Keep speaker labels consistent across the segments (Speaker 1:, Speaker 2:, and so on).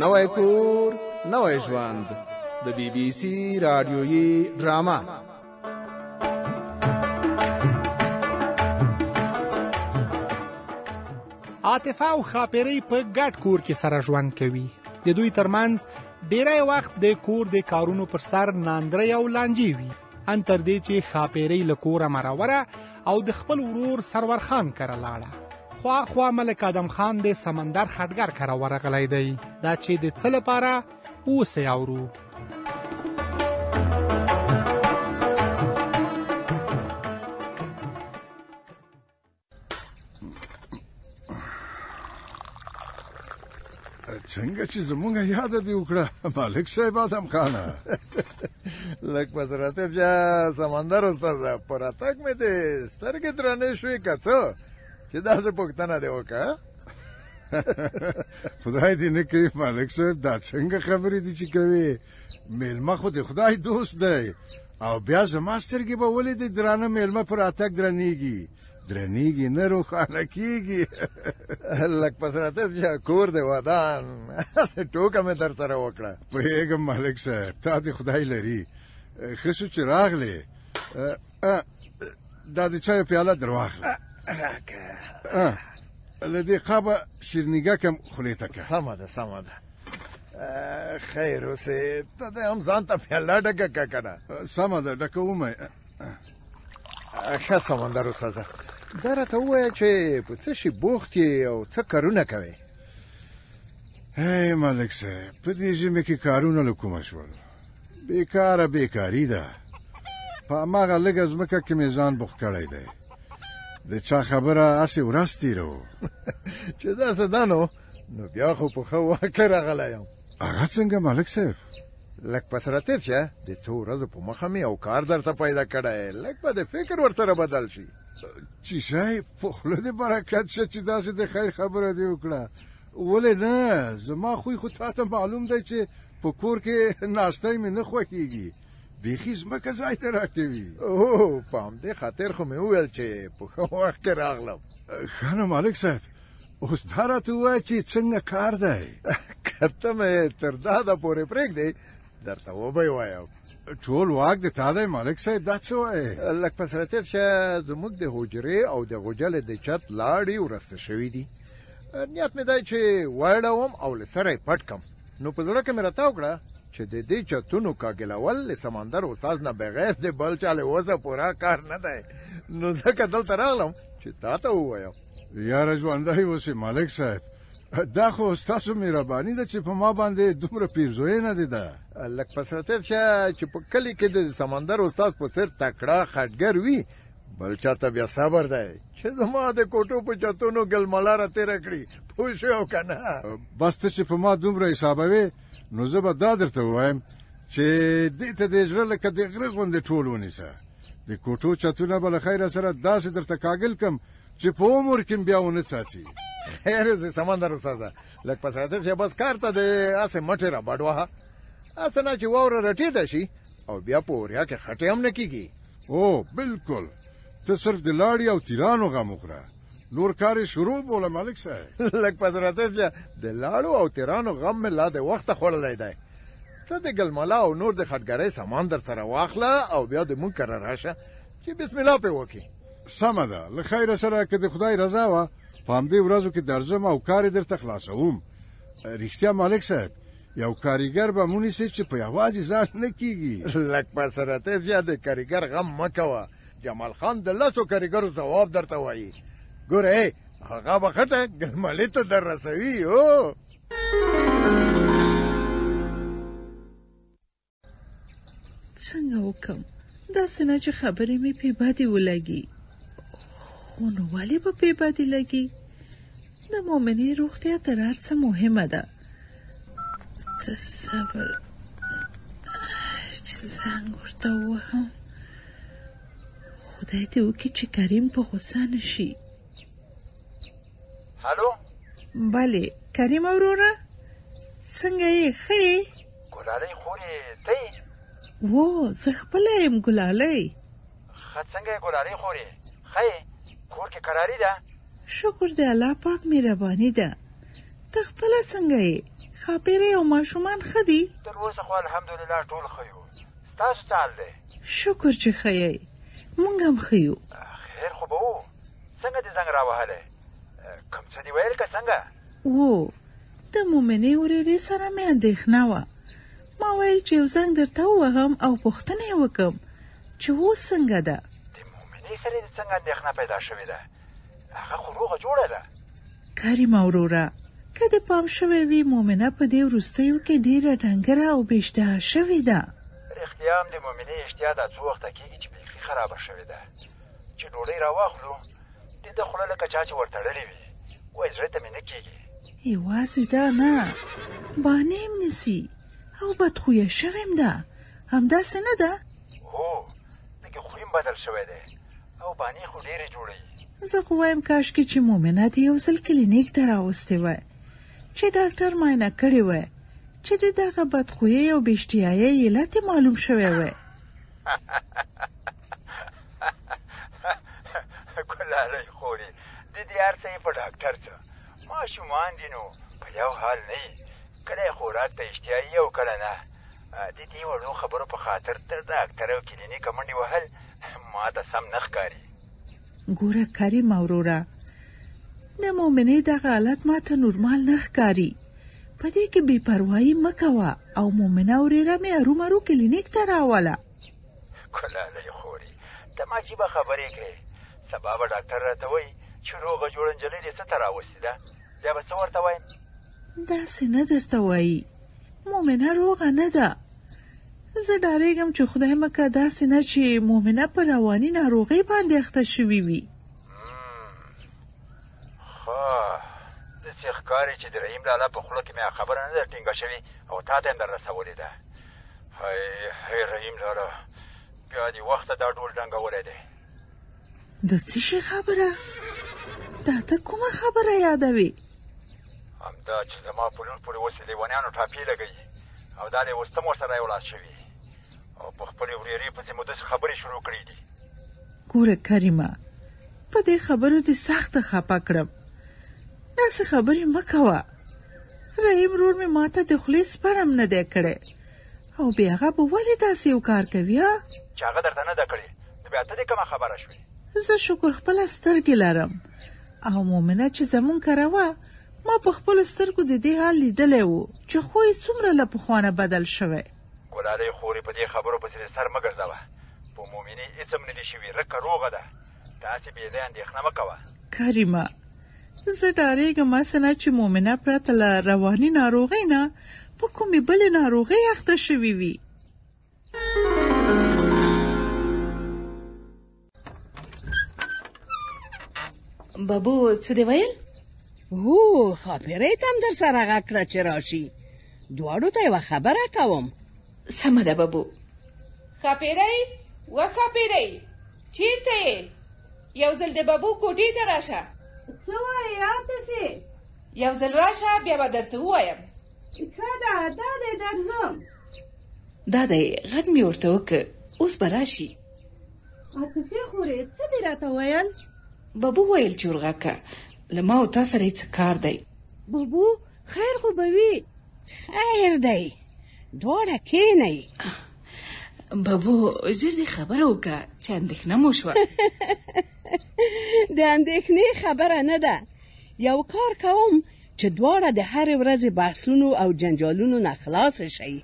Speaker 1: نوی کور نوی ژوند، د بی بی سی رادیویي ډرامه.
Speaker 2: عاطفه او ښاپېرۍ په ګډ کور کې سره ژوند کوي. د دوی ترمنځ ډیری وخت د کور د کارونو پر سر ناندرۍ او لانجې وي، ان تر دې چې ښاپېرۍ له کوره مروره او د خپل ورور سرور خان کره لاړه. خوا خوا ملک آدم خان د سمندر خټګر کره ورغلی دی. دا چې د څه لپاره، اوس یې اورو.
Speaker 3: څنګه چې زمونږ یاد دی وکړه مالک صاحب آدم خانه.
Speaker 4: لږ پس راته بیا سمندر استاد په راتګ مې دې سترګې درنې شوې که څه چې داسې پوښتنه دې وکړه؟
Speaker 3: خدای دې نه کوي مالک صاحب، دا څنګه خبرې دي چې کوي؟ میلمه خو د خدای دوست دی، او بیا زما سترګې به ولې د درانه میلمه پر راتګ درنیږي؟ درنیږي نه، روښانه کیږي.
Speaker 4: لږ پس راته بیا کور دی ودان، هسې ټوکه مې در سره وکړه.
Speaker 3: پوهېږم مالک صاحب، تا دې خدای لري. ښه شو چې راغلې. دا د چایو پیاله در واخله.
Speaker 4: راکه.
Speaker 3: له دې قابه شیرنیګه کم خولې ته که.
Speaker 4: سمه ده سمه ده، خیر اوسې. ته دې هم ځان ته پیاله ډکه که که نه.
Speaker 3: سمه ده، ډکوم یې.
Speaker 4: ښه سمندر استاذه، دا راته ووایه چې په څه شي بوخت یې او څه کارونه کوې؟
Speaker 3: هی ملک صاحب، په دې ژمي کې کارونه له کومه شول؟ بیکاره بیکاري ده. په هماغه لږه ځمکه کې مې ځان بوخت کړی دی. د چا خبره هسې ورځ تېروو.
Speaker 4: چې داسې ده نو بیا خو په ښه وخت کې راغلی یم.
Speaker 3: هغه څنګه ملک صاحب؟
Speaker 4: لږ پس راتېر شه، د څو ورځو په مخه مې یو کار درته پیدا کړی، لږ به د فکر ورسره بدل شي.
Speaker 3: چې شی په خوله دې برکت شه چې داسې د خیر خبره دې وکړه. ولې نه، زما خوی خو تا ته معلوم دی چې په کور کې ناستی مې نه خوښېږي، بیخي ځمکه ځای ته راکوي.
Speaker 4: اوه، په همدې خاطر خو مې وویل چې په ښه وخت کې راغلم.
Speaker 3: ښه نو مالک صاحب، اوس دا راته ووایه چې څنګه کار دی؟
Speaker 4: که ته مې تر داده پورې پرېږدې درته وبه یې وایم.
Speaker 3: ټول واک د تا دی مالک صاحب، دا څه وایې؟
Speaker 4: لږ پس راتېر شه، زموږ د حجرې او د غوجلې د چت لاړې ورسته شوې دي. نیت مې دی چې وړوم او له سره یې پټ کم. نو په زړه کې مې راتاو کړه چې د دې چتونو کاګلول له سمندر استاد نه بغیر د بل چا له وسه پوره کار نه دی، نو ځکه دلته راغلم چې تا ته ووایم.
Speaker 3: یاره ژوندی اوسې مالک صاحب، دا خو ستاسو مهرباني ده چې په ما باندې دومره پیرزوینه دې ده.
Speaker 4: لږ پس راتېر شه چې په کلي کې د سمندر استاد په څېر تکړه خټګر وي، بل چاته بیا صبر دی چې زما د کوټو په چتونو ګلملا را تېره کړي. پوه شوې او که نه؟
Speaker 3: بس ته چې په ما دومره حسابوې نو زه به دا درته ووایم چې دې ته دې زړه لکه د غره غوندې ټول ونیسه. د کوټو چتونه به له خیره سره داسې درته کاږل کم چې په عمر کې بیا ونه څاڅي.
Speaker 4: خیر اوسې سمندر استاده، لږ پس راتېر شه، بس کار ته دې هسې مټې را بډ وهه، هسې نه چې واوره راټیټه شي او بیا په اوریا کې خټې هم نه کېږي.
Speaker 3: او بالکل، ته صرف د لاړې او تیرانو غم وخوره، نور کار یې شروع بوله مالک صاحب.
Speaker 4: لږ پس راتېر شه، د لاړو او تیرانو غم مې لا د وخته خوړلی دی. ته د ګلملا او نور د خټګرۍ سامان در سره واخله او بیا د موږ کره راشه چې بسم الله پې وکړي.
Speaker 3: سمه ده، له خیره سره که د خدای رضا وه په همدې ورځو کې درځم او کار یې درته خلاصوم. رښتیا مالک صاحب، یو کاریګر به مو نیسې چې په یوازې ځان نه کیږي.
Speaker 4: لږ پس راتېر شه، د کاریګر غم مه کوه، جمال خان د لسو کاریګرو ځواب درته وایي. ګوره هغه به خټه ګلملې ته در رسوي. هو
Speaker 5: څنګه وکم، داسې نه چې خبرې مې پې بدې ولګي. خو نو ولې به پې بدې لګي؟ د مومنې روغتیا تر هر څه مهمه ده. ته صبر چې زنګ ورته ووهم. خدای دې وکړي چې کریم په غوسه نه شي.
Speaker 6: هلو.
Speaker 5: بله کریم وروره، څنګه یې؟ ښه یې؟
Speaker 6: ګلالۍ خورې ته یې؟
Speaker 5: و زه خپله یم ګلالۍ.
Speaker 6: ښه څنګه یې ګلالۍ خورې، ښه یې؟ کور کې کراري ده؟
Speaker 5: شکر دی الله پاک مهرباني ده. ته خپله څنګه یې؟ ښاپېرۍ او ماشومان ښه دي؟
Speaker 6: تر اوسه خو الحمدلله ټول ښه یو. ستاسو څه حال دی؟
Speaker 5: شکر چې ښه یئ. موږ هم ښه یو.
Speaker 6: خیر خو به و. څنګه دې زنګ راوهلی؟ کوم څه دې ویل که څنګه؟
Speaker 5: وو، د مومنې ورېرې سره مې اندېښنه وه. ما ویل چې یو زنګ درته ووهم او پوښتنه یې وکړم چې اوس څنګه ده.
Speaker 6: د مومنې سره دې څنګه اندېښنه پیدا شوې ده؟ هغه خو روغه جوړه ده.
Speaker 5: کریمه وروره، که دې پام شوی وي مومنه په دې وروستیو کې ډېره ډنګره او بې اشتها شوې ده.
Speaker 6: رښتیا هم د مومنې اشتها دا څو وخته کېږي چې بیخي خرابه شوې ده. چې ډوډۍ راواخلو د ده خوله لکه چا چې ورتړلې وي، وایي زړه ته مې نه کېږي.
Speaker 5: یوازې دا نه، بانې هم نیسي او بدخویه شوې هم ده، همداسې نه ده؟
Speaker 6: هو، لږ خوی هم بدل شوی دی او بانې خو ډېرې جوړوي.
Speaker 5: زه خو وایم کاشکې چې مومنه دې یو ځل کلینیک ته راوستې وای چې ډاکټر معاینه کړې وای چې د دغه بدخویۍ او بې اشتهایۍ علت یې معلوم شوی وای.
Speaker 6: ګلالۍ خورې د دې هر څه یې په ډاکټر څه ماشومان دي نو په یو حال نه وي کله یې خوراک ته اشتها وي او کله نه د دې وړو خبرو په خاطر تر ډاکټر او کلینیکه منډې وهل ما ته سم نه ښکاري.
Speaker 5: ګوره کریمه وروره د مومنې دغه حالت ما ته نورمال نه ښکاري په دې کې بې پروايي مه کوه او مومنه ورېره مې ارومرو کلینیک ته راوله.
Speaker 6: ګلالۍ خورې ته هم عجیبه خبرې کوې سبا به ډاکټر راته وایي چې روغه جوړه نجلۍ دې څه ته راوستې ده بیا به څه ورته وایم؟
Speaker 5: داسې نه درته وایي مومنه روغه نه ده زه ډارېږم چې خدای مه که داسې نه چې مومنه په رواني ناروغۍ باندې اخته شوې وي.
Speaker 6: ښه داسې ښکاري چې د رحیم لالا په خوله کې مې خبره نه ده ټینګه شوې او تا ته یې هم در رسولې ده. هی هی رحیم لالا بیا دې وخته دا ډول ډنګولی دی.
Speaker 5: د څه شي خبره؟ دا ته کومه خبره یادوې؟
Speaker 6: همدا چې زما په لور پورې اوس لیونیانو ټاپې لګوي او دا دی اوس ته ورسره یو لاس شوي او په خپلې ورېرې پسې مو داسې خبرې شروع کړې دي.
Speaker 5: ګوره کریمه په دې خبرو دې سخته خپه کړم داسې خبرې مه کوه رحیم ورور مې ماته د خولې سپړم نه دی کړی او بیا هغه به ولې داسې یو کار کوي ها؟
Speaker 6: چې هغه درته نه ده کړې نو بیا ته دې کومه خبره شوې؟
Speaker 5: زه شکر خپله سترګې لرم او مومنه چې زمونږ کره وه ما په خپلو سترګو د دې حال لیدلی و چې خوی یې څومره له پخوا نه بدل شوی.
Speaker 6: ګلالۍ خورې په دې خبرو پسې دې سر مه ګرځوه په مومنې هېڅ هم نه دي شوي رکه روغه ده ته هسې بې ځایه اندېښنه مه کوه.
Speaker 5: کریمه زه ډارېږم هسې نه چې مومنه پرته له رواني ناروغۍ نه په کومې بلې ناروغۍ اخته شوې وي.
Speaker 7: بابو څه دی ویل؟
Speaker 8: هو ښاپېرۍ ته هم در سره غږ کړه چې راشي دواړو ته یوه خبره کوم.
Speaker 7: سمه ده بابو.
Speaker 9: ښاپېرۍ و ښاپېرۍ چیرته یې؟ یو ځل د بابو کوټې ته راشه.
Speaker 10: څه وایې عاطفې؟
Speaker 9: یو ځل راشه بیا به درته ووایم.
Speaker 10: ښه ده دا دی درځم.
Speaker 7: دا دی غږ مې ورته وکړ اوس به راشي.
Speaker 10: عاطفې خورې څه دې راته ویل؟
Speaker 7: بابو ویل چې ورغږ که له ما او تا سره یې څه کار دی.
Speaker 10: بابو خیر خو به وي.
Speaker 8: خیر دی دواړه کینئ.
Speaker 7: بابو ژر دې خبره وکړه چې اندېښنه مو شوه.
Speaker 8: د اندېښنې خبره نه ده یو کار کوم چې دواړه د هرې ورځې بحثونو او جنجالونو نه خلاص شئ.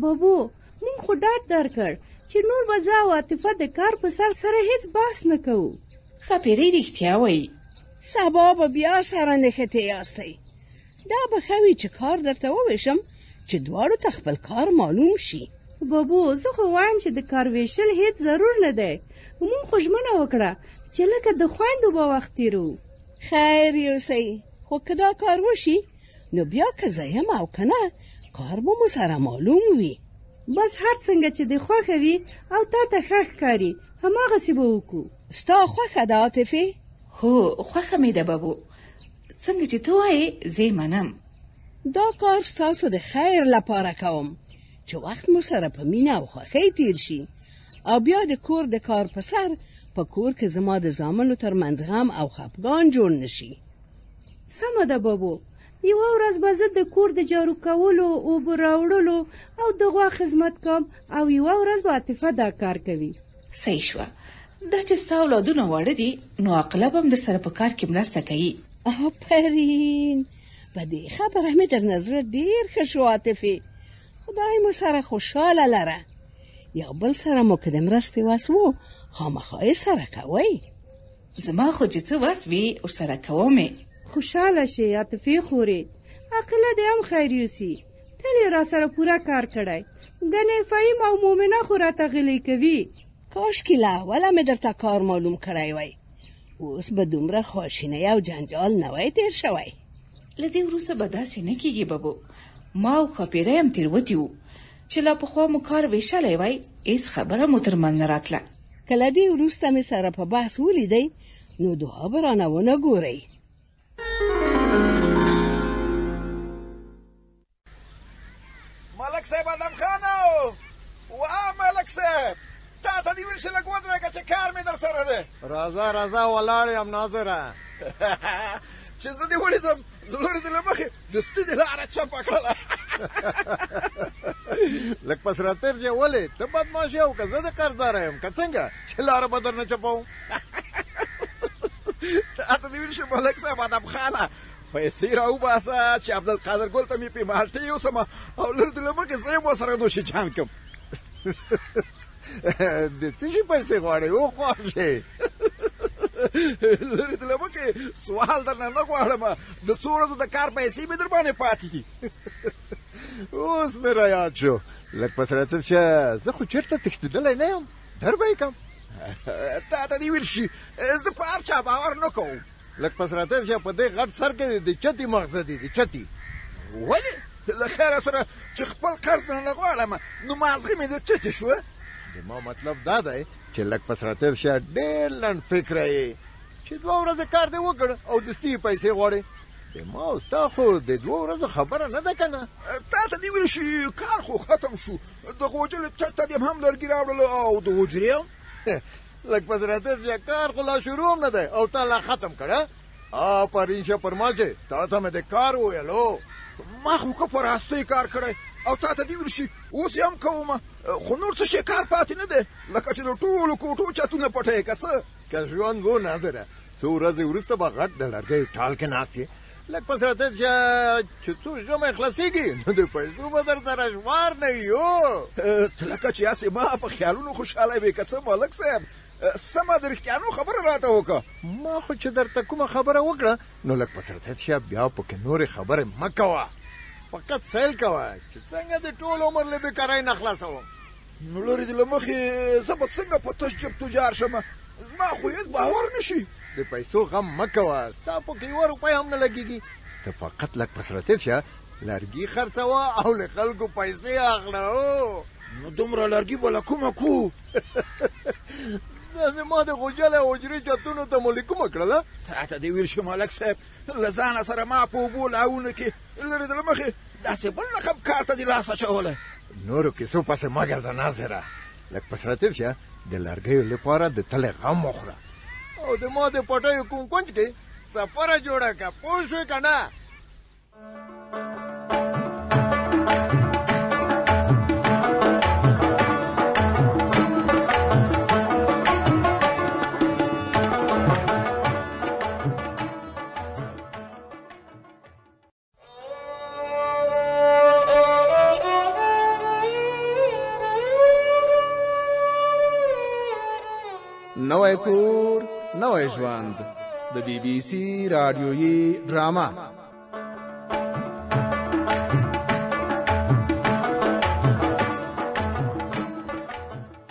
Speaker 10: بابو مونږ خو ډاډ درکړ چې نور به زه او عاطفه د کار په سر سره هیڅ بحث نه کوو.
Speaker 7: ښاپېرۍ رښتیا وایي.
Speaker 8: سبا به بیا سره نښتې یاستئ. دا به ښه وي چې کار درته وویشم چې دواړو ته خپل کار معلوم شي.
Speaker 10: بابو زه خو وایم چې د کار ویشل هیڅ ضرور نه دی. مونږ خو ژمنه وکړه چې لکه د خویندو به وخت تېروو.
Speaker 8: خیر یوسئ خو که دا کار وشي نو بیا که زه یم او که نه کار به مو سره معلوم وي.
Speaker 10: بس هر څنګه چې دې خوښه وي او تا ته ښه ښکاري هماغسې به وکړو.
Speaker 8: ستا خوښه ده عاطفې؟
Speaker 7: هو خوښه مې ده بابو څنګه چې ته وایې زه یې منم.
Speaker 8: دا کار ستاسو د خیر لپاره کوم چې وخت مو سره په مینه او خوښۍ تیر شي او بیا د کور د کار په سر په کور کې زما د زامنو تر منځ غم او خپګان جوړ نشي.
Speaker 10: سمه ده بابو. یوه ورځ به زه د کور د جارو کولو، اوبه راوړلو او د غوا خدمت کوم او یوه ورځ به عاطفه دا کار کوي.
Speaker 7: صحیح شوه. دا چې ستا اولادونه واړه دي نو عاقله به هم درسره په کار کې مرسته کوي.
Speaker 8: آفرین، په دې خبره مې درنه زړه ډېر ښه شو عاطفې. خدای مو سره خوشحاله لره. یو بل سره مو که د مرستې وس وو خامخا یې سره کوئ.
Speaker 7: زما خو چې څه وس وي ورسره کوم یې.
Speaker 10: خوشحاله شې عاطفې خورې، عاقله دې هم خیر یوسي، تل یې راسره پوره کار کړی، ګنې فهیم او مومنه خو راته غلې کوي.
Speaker 8: کاشکې له اوله مې درته کار معلوم کړی وای، اوس به دومره خواشینی او جنجال نه وای تېر شوی.
Speaker 7: له دې وروسته به داسې نه کېږي ببو، ما او ښاپېری هم تېروتي وو، چې لا پخوا مو کار وېشلی وای، هېڅ خبره مو تر منځ نه راتله.
Speaker 8: که له دې وروسته مې سره په بحث ولیدئ نو دعا به رانه ونه ګورئ.
Speaker 11: ملک صاحب ادم خان وا ملک صاحب تا ته دې ویل چې لږ ودرېږه چې کار مې در سره دی.
Speaker 4: راځه راځه ولاړ یم ناظره.
Speaker 11: چې زه دې ولیدم نو لورې دې له مخې د ستنې لاره چپه کړله.
Speaker 4: لږ پس راتېر شه ولې ته بدمعاش یې او که زه د قرضداره یم که څنګه چې لاره به درنه چپوم.
Speaker 11: تا ته دې ویل شي ملک صاحب ادم خانه پیسې راوباسه چې عبدالقادر ګل ته مې پې مالټې یوسم او لر دې له مخې زه یې ورسره نوشي جان کړم.
Speaker 4: د څه شي پیسې غواړې وخوار شې؟
Speaker 11: لرې دې له مخې سوال درنه نه غواړم، د څو ورځو د کار پیسې مې در باندې پاتې دي.
Speaker 4: اوس مې را یاد شو، لږ پس راتېر شه، زه خو چېرته تښتېدلی نه یم، در به یې کړم.
Speaker 11: تا ته دې ویل شي زه په هر چا باور نه کوم.
Speaker 4: لږ پس راتېر شه، په دې غټ سر کې د چتي مغزه دي، د چتي.
Speaker 11: ولې؟ له خیره سره چې خپل قرض درنه غواړم نو مازغه مې د چتي شوه.
Speaker 4: د ما مطلب دا دی چې لږ پس راتېر شه، ډېر لنډ فکره یې چې دوه ورځې کار دې وکړ او دستي یې پیسې غواړې. د ما او ستا خو د دوو ورځو خبره نه ده که نه؟
Speaker 11: تا ته دې ویل شي کار خو ختم شو، د غوجلې چت ته دې هم لرګي راوړل او د حجرې هم.
Speaker 4: لږ پس راتېر شه، کار خو لا شروع هم نه دی او تا لا ختم کړ. آفرین شه پر ما چې تا ته مې د کار وویل.
Speaker 11: ما خو ښه په راستۍ کار کړی او تا ته دې ویل شي اوس یې هم کوم، خو نور څه شی کار پاتې نه دی، لکه چې د ټولو کوټو چتونه پټوې که څه؟
Speaker 4: که ژوند و ناظره، څو ورځې وروسته به غټ د لرګیو ټال کې ناست یې. لږ پس راتېر شه چې څو ژمی خلاصېږي نو د پیسو به در سره شمار نه وي.
Speaker 11: ته لکه چې هسې ما په خیالونو خوشحاله وې که څه ملک صاحب؟ سمه د رښتیانو خبره راته وکړه.
Speaker 4: ما خو چې درته کومه خبره وکړه نو لږ پس راتېر شه، بیا پکې نورې خبرې مه کوه، فقط سیل کوه چې څنګه د ټول عمر له بېکارۍ نه خلاصوم.
Speaker 11: نو لرې دې له مخې زه به څنګه په تش جب تجار شم؟ زما خو هېڅ باور نه شي.
Speaker 4: د پیسو غم مه کوه، ستا پکې یوه روپۍ هم نه لګېږي. ته فقط لږ پس راتېر شه، لرګي خرڅوه او له خلکو پیسې اخله.
Speaker 11: نو دومره لرګي به له کومه کو؟
Speaker 4: دا زما د غوجلې او حجرې چتونو ته مو له کومه کړله؟
Speaker 11: تا ته دې ویل شي ملک صاحب، له ځانه سره ما په اوبو لاهونه کې لرې د له مخې داسې بل رقم کار ته دې لاس اچولی.
Speaker 4: نورو کیسو پسې مه ګرځه ناظره، لږ پس راتېر شه، د لرګیو لپاره د تلې غم وخوره او د ما د پټیو کوم کنج کې څپره جوړه کړه، پوه شوې که نه؟
Speaker 1: نوی کور نوی ژوند د بی بی سی رادیویي ډرامه.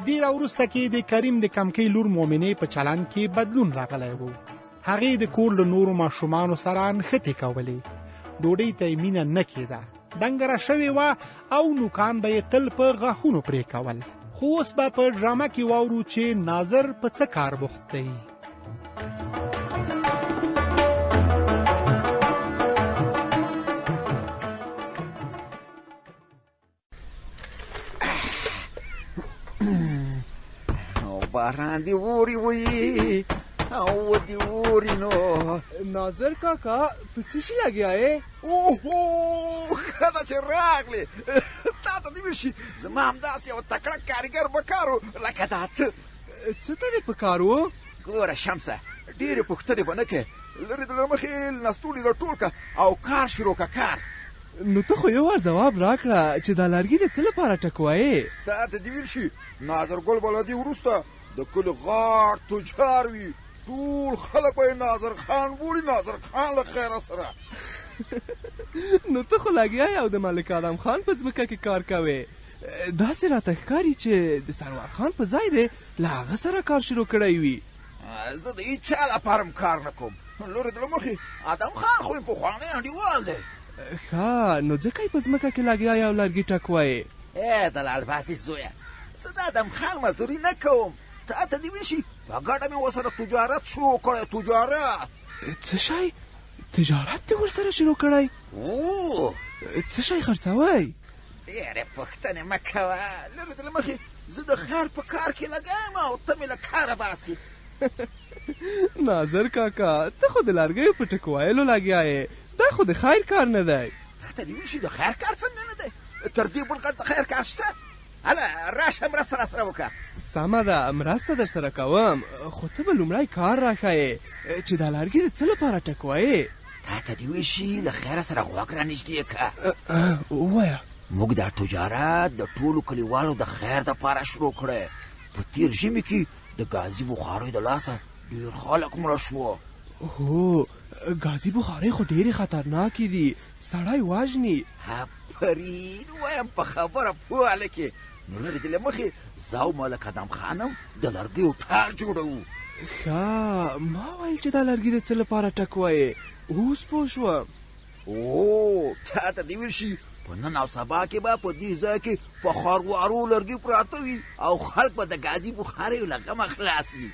Speaker 2: ډیره وروسته کې د کریم د کمکۍ لور مومنې په چلند کې بدلون راغلی وو. هغې د کور له نورو ماشومانو سره نښتې کولې، ډوډۍ ته یې مینه نه کېده، ډنګره شوې وه او نوکان به یې تل په غاښونو پرې کول. خو اوس به په ډرامه کې واورو چې ناظر په څه کار بوخت دی.
Speaker 11: او باران دی ووري وي. او ودې اوري نو.
Speaker 12: ناظر کاکا په څه شي لګیا یې؟
Speaker 11: اوهو، ښه ده چې راغلې. تا ته دې وشي، زما همداسې یو تکړه کاریګر په کار و لکه دا څه.
Speaker 12: څه ته دې په کار و؟
Speaker 11: ګوره شمسه، ډېرې پوښتنې به نه کوې، لرې د له مخې لستوڼي راټول که او کار شروع که کار.
Speaker 12: نو ته خو یو وار ځواب راکړه چې دا لرګي د څه لپاره ټکوایې؟
Speaker 11: تا ته دې ویل شي، ناظر ګل به له دې وروسته د کلي غاټ تجار وي، ټول خلک به یې ناظر خان بولي، ناظر خان له خیره سره.
Speaker 12: نو ته خو لګیا یې او د ملک آدم خان په ځمکه کې کار کوې. داسې راته ښکاري چې د سرور خان په ځای دې له هغه سره کار شروع کړی وي.
Speaker 11: زه د هیچا لپاره هم کار نه کوم، لورې د له مخې آدم خان خو مې پخوانی انډیوال دی.
Speaker 12: ښه، نو ځکه یې په ځمکه کې لګیا یې او لرګي ټکوایې.
Speaker 11: ای د لالبازي زویه، زه د آدم خان مزدوري نه کوم، تا ته دې ویل شي په ګډه مې ورسره تجارت شروع کړی. تجارت؟
Speaker 12: څه شی؟ تجارت دې ورسره شروع کړی؟
Speaker 11: هو.
Speaker 12: څه شی خرڅوی؟
Speaker 11: ډېرې پوښتنې مه کوه، لرې د له مخې زه د خیر په کار کې لګیا یم او ته مې له کاره باسې.
Speaker 12: ناظر کاکا، ته خو د لرګیو په ټکو ویلو لګیا یې، دا خو د خیر کار نه دی.
Speaker 11: تا ته دې وشي د خیر کار څنګه نه دی؟ تر دې بل غټ د خیر کار شته؟ هله راشه مرسته راسره وکړه.
Speaker 12: سمه ده، مرسته درسره کوم، خو ته به لومړی کار راښایې چې دا لرګي د څه لپاره ټکوایې.
Speaker 11: تا ته دې وشي له خیره سره غوږ رانږدې کړه.
Speaker 12: ووایه.
Speaker 11: موږ دا تجارت د ټولو کلیوالو د خیر دپاره شروع کړی. په تېر ژمي کې د ګازي بخاریو د لاسه ډېر خلک مړه شوه.
Speaker 12: هو، ګازي بخارۍ خو ډېرې خطرناکې دي، سړی وژني.
Speaker 11: آفرین، وایم په خبره پوه هلک یې. نو لرې دې له مخې زه او ملک ادم خان هم د لرګیو ټال جوړوو.
Speaker 12: ښه، ما ویل چې دا لرګي د څه لپاره ټکوایې، اوس پوه شوم.
Speaker 11: او تا ته دې ویل شي په نن او سبا کې به په دې ځای کې په خروارو لرګي پراته وي او خلک به د ګازي بخاریو له غمه خلاص وي.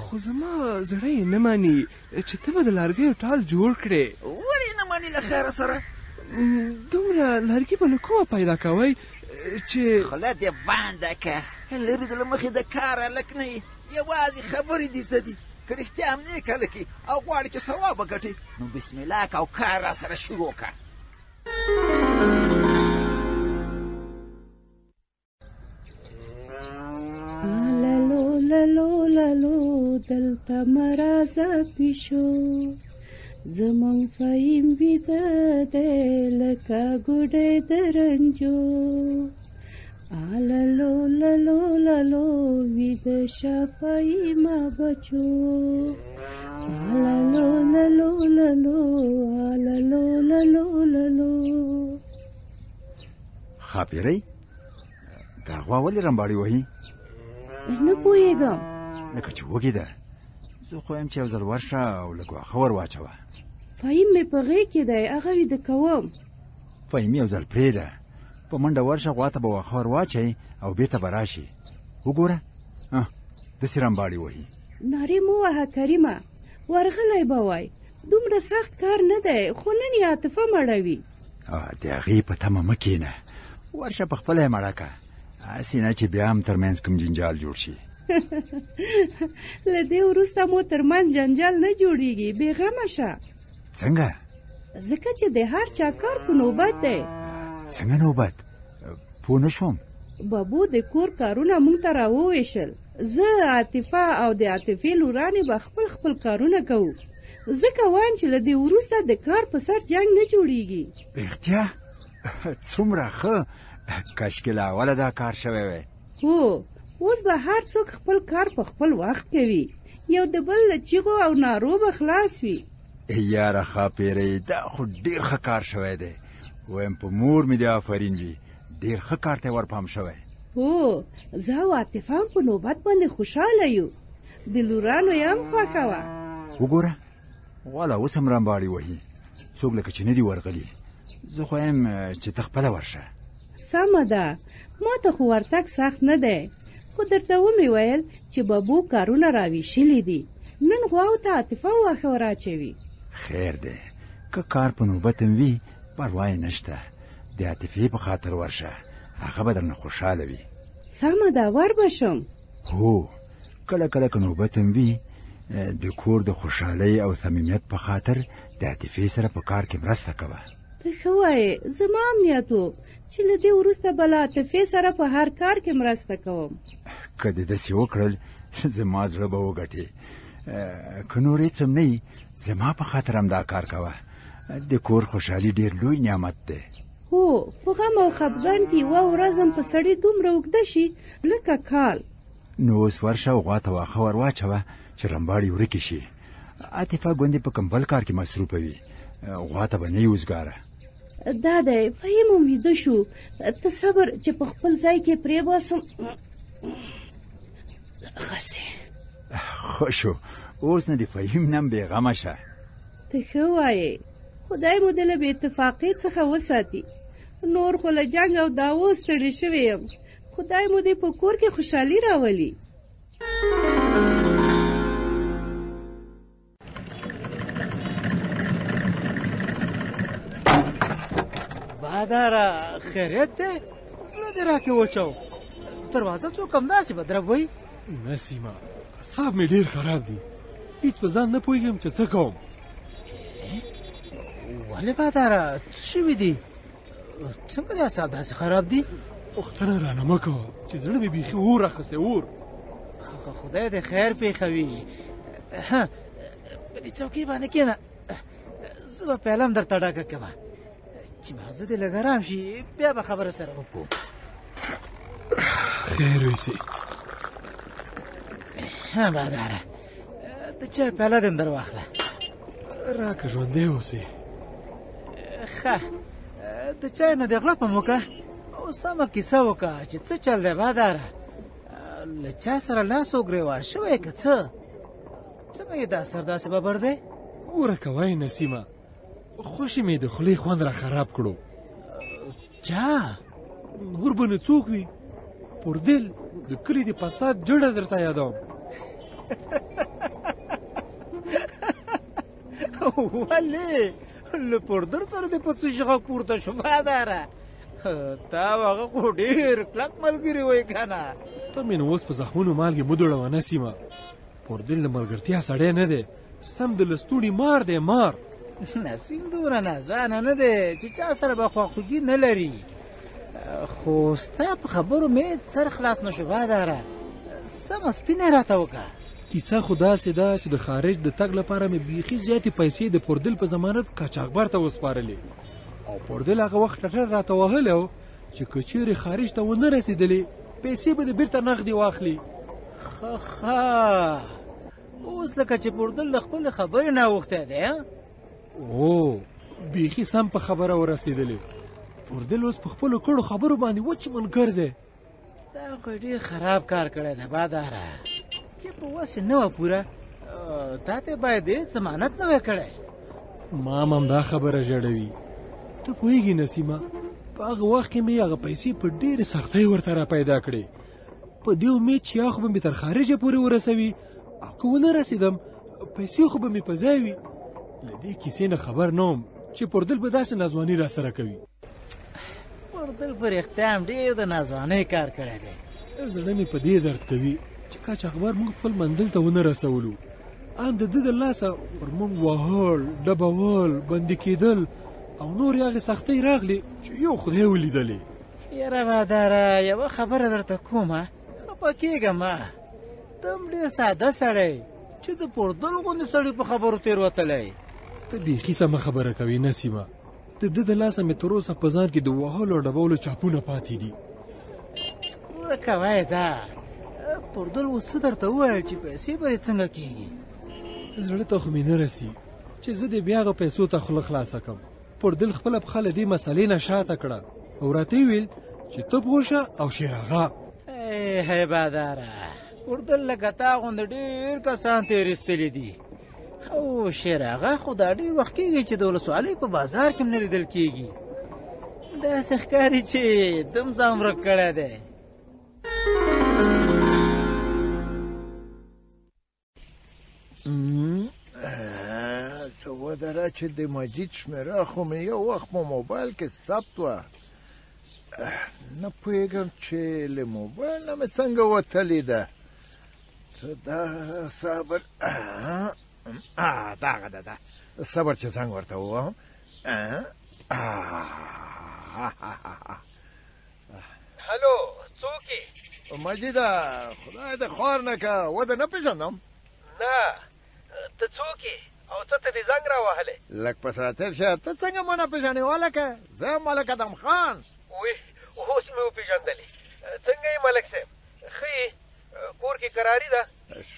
Speaker 12: خو زما زړه یې نه مني چې ته به د لرګیو ټال جوړ کړې.
Speaker 11: ولې نه مني له خیره سره؟
Speaker 12: دومره لرګي به له کومه پیدا کوئ چې
Speaker 11: خوله دې بنده که، لرې د له مخې د کار هلک نه یې، یوازې خبرې دې زده دي. که رښتیا هم نیک هلک یې او غواړې چې ثواب وګټې، نو بسم الله که او کار راسره شروع که.
Speaker 10: لالو لالو لالو دلته مه راځه پیشو، زمونږ فهیم ویده دی لکه ګوډی د رنجو. لالو لالو لالو ویده شه فهیمه بچو. لالو لالو لالو لالو لالو لالو.
Speaker 6: ښاپېرۍ، دا غوا ولې رمباړې وهي؟
Speaker 10: نه پوهېږم.
Speaker 6: لکه چې وږې ده. زه خو وایم چې یو ځل ورشه او لږ واښه ور واچوه.
Speaker 10: فهیم مې په غېږ کې دی، هغه ویده کوم.
Speaker 6: فهیم یو ځل پرېږده، په منډه ورشه، غوا ته به واښه ور واچوې او بېرته به راشې. وګوره، داسې رمباړې وهي.
Speaker 10: نارې مه وهه کریمه، ورغلی به وای، دومره سخت کار نه دی، خو نن یې عاطفه مړوي.
Speaker 6: د هغې په تمه مه کښېنه، ورشه په خپله یې مړه که، هسې نه چې بیا هم ترمنځ کوم جنجال جوړ شي.
Speaker 10: له دې وروسته مو ترمنځ جنجال نه جوړیږي، بېغمه شه.
Speaker 6: څنګه؟
Speaker 10: ځکه چې د هر چا کار په نوبت دی.
Speaker 6: څنګه نوبت؟ پوه نه شوم.
Speaker 10: بابو د کور کارونه مونږ ته راوویشل. زه، عاطفه او د عاطفې لورانې به خپل خپل کارونه کوو. ځکه وایم چې له دې وروسته د کار په سر جنګ نه جوړیږي.
Speaker 6: رښتیا؟ څومره ښه، کاشکې له اوله دا کار شوی وای.
Speaker 10: هو، اوس به هر څوک خپل کار په خپل وخت کوي، یو د بل له چیغو او نارو به خلاص وي.
Speaker 6: یاره ښاپېرۍ، دا خو ډېر ښه کار شوی دی. وایم په مور مې دې آفرین وي، ډېر ښه کار ته یې ورپام شوی.
Speaker 10: هو، زه او عاطفه هم په نوبت باندې خوشحاله یو، د لورانو یې هم خوښه وه.
Speaker 6: وګوره، غوا لا اوس هم رمباړې وهي، څوک لکه چې نه دي ورغلي. زه خو وایم چې ته خپله ورشه.
Speaker 10: سمه ده، ما ته خو ورتګ سخت نه دی، خو درته ومې ویل چې بابو کارونه راویشلي دي، نن غواو ته عاطفه واښه وراچوي.
Speaker 6: خیر دی، که کار په نوبت هم وي پروا یې نشته، د عاطفې په خاطر ورشه، هغه به درنه خوشحاله وي.
Speaker 10: سمه ده، ور به شم.
Speaker 6: هو، کله کله که نوبت هم وي، د کور د خوشحالۍ او صمیمیت په خاطر د عاطفې سره په کار کې مرسته کوه.
Speaker 10: ته ښه وایې، زما هم نیت و چې له دې وروسته به له عاطفې سره په هر کار کې مرسته کوم.
Speaker 6: که دې داسې وکړل زما زړه به وګټې. که نور هېڅ هم نه وي زما په خاطر همدا کار کوه. د کور خوشحالي ډېر لوی نعمت دی.
Speaker 10: هو، په غم او خپګان کې یوه ورځ هم په سړي دومره اوږده شي لکه کال.
Speaker 6: نو اوس ورشه او غوا ته واښه ور واچوه چې رمباړې ورکې شي. عاطفه ګوندې په کوم بل کار کې مصروفه وي، غوا ته به نه وي وزګاره.
Speaker 10: دا دی فهیم هم ویده شو. ته صبر چې په خپل ځای کې پرېباسم. دغسې.
Speaker 6: ښه شو، اوس نو د فهیم نه هم بېغمه شه.
Speaker 10: ته ښه وایې، خدای مو دې له بې اتفاقۍ څخه وساتي. نور خو له جنګ او دعوو ستړې شوې یم. خدای مو دې په کور کې خوشحالي راولي.
Speaker 13: باداره خیریت دی؟ زړه دې راکې وچو. دروازه څوک همداسې به دربوي؟
Speaker 14: نسیمه، اعصاب مې ډېر خراب دي، هیڅ په ځان نه پوهېږم چې څه کوم.
Speaker 13: ولې باداره، څه شوي دي؟ څنګه دې اعصاب داسې خراب دي؟
Speaker 14: پوښتنه رانه مه کوه چې زړه مې بیخي اور اخیستی، اور.
Speaker 13: خدای دې خیر پېښوي. په دې څوکۍ باندې کښېنه، زه به پیاله هم درته ډکه کړم چې ماغزه دې لږ ارام شي، بیا به خبره سره وکړو.
Speaker 14: خیر ویسي.
Speaker 13: ها باداره، د چای پیاله دې هم در واخله.
Speaker 14: راکه، ژوندی اوسې.
Speaker 13: ښه، د چای نه دې غړپه هم وکړه او سمه کیسه وکړه چې څه چل دی باداره. له چا سره لاس او ګریوان شوی که څه؟ څنګه یې دا سر داسې ببر دی؟
Speaker 14: ورکه وای نسیمه، خوشې مې د خولې خوند را خراب کړو.
Speaker 13: چا؟
Speaker 14: نور به نو څوک وي، پوردل د کلي د فساد جړه درته یادوم.
Speaker 13: ولې له پوردل سره دې په څه شي غږ پورته شو باداره؟ تا او هغه خو ډېر کلک ملګري وئ که نه؟
Speaker 14: ته مې نو اوس په زخمونو مالګې مه دوړوه نسیمه، پوردل د ملګرتیا سړی نه دی، سم د لستوڼي مار دی، مار.
Speaker 13: نسیم دومره ناځوانه نه دی چې چا سره به خواخوږي نه لري، خو ستا په خبرو مې هېڅ سر خلاص نه شو باداره، سمه سپینه راته وکړه.
Speaker 14: کیسه خو داسې ده چې د خارج د تګ لپاره مې بیخي زیاتې پیسې د پوردل په ضمانت قاچاقبر ته وسپارلې او پوردل هغه وخت ټټر راته وهلی و چې که چیرې خارج ته ونه رسېدلې پیسې به دې بیرته نغدې واخلي.
Speaker 13: ښه ښه، اوس لکه چې پوردل له خپلې خبرې نه اوښتی دی.
Speaker 14: او بیخي سم په خبره ورسېدلې، پوردل اوس په خپلو کړو خبرو باندې وچ منکر دی.
Speaker 13: دا خو ډېر خراب کار کړی دی باداره، چې په وس یې نه وه پوره، تا ته باید هېڅ ضمانت نه وای کړی.
Speaker 14: ما هم همدا خبره ژړوي. ته پوهېږې نسیمه، په هغه وخت کې مې هغه پیسې په ډېرې سختۍ ورته را پیدا کړې، په دې امید چې یا خو به مې تر خارجه پورې ورسوي او که ونه رسېدم پیسې خو به مې په ځای وي. له دې کیسې نه خبر نه وم چې پوردل به داسې ناځواني راسره کوي.
Speaker 13: پوردل په رښتیا هم ډېر د ناځوانۍ کار کړی دی.
Speaker 14: زړه مې په دې درد کوي چې قاچاقبر موږ خپل منزل ته ونه رسولو، ان د ده د لاسه پر موږ وهل، ډبول، بندي کېدل او نورې هغې سختۍ راغلې چې یو خدای ولیدلې.
Speaker 13: یاره باداره، یوه خبره درته کومه، خپه کېږه مه. ته هم ډېر ساده سړی چې د پوردل غوندې سړي په خبرو تېروتلی.
Speaker 14: ته بیخي سمه خبره کوې نسیمه، د ده د لاسه مې تر اوسه په ځان کې د وهلو او ډبولو چاپونه پاتې دي.
Speaker 13: ورکه وایه ځه، پوردل اوس څه درته وویل چې پیسې به دې څنګه کېږي؟
Speaker 14: زړه ته خو مې نه رسي چې زه دې بیا هغه پیسو ته خوله خلاصه کړم. پوردل خپله پښه له دې مسئلې نه شاته کړه او راته یې ویل چې ته پوه شه او شېراغا.
Speaker 13: ای هی باداره، پوردل لکه تا غوندې ډېر کسان تېر ایستلي دي، او شېراغا خو دا ډېر وخت کېږي چې د ولسوالۍ په بازار کې هم نه لیدل کېږي. داسې ښکاري چې دم ځان ورک کړی دی.
Speaker 4: څه ودره چې د مجید شمېره خو مې یو وخت په موبایل کې ثبت وه، نه پوهېږم چې له موبایل نه مې څنګه وتلې ده. دا صبر، دا هغه ده، صبر چې زنګ ورته ووهم.
Speaker 15: هلو، څوک یې؟
Speaker 4: مجیده، خدای دې خوار نه که، و دې نه پېژندم.
Speaker 15: نه، ته څوک یې او څه ته دې زنګ راوهلی؟
Speaker 4: لږ په سره تېر شه، ته څنګه ما نه پېژنې؟ وهلکه، زه ملک ادم خان.
Speaker 15: وی، اوس مې وپېژندلې. څنګه یې ملک صاحب، ښه یې؟ کور کې کراري ده؟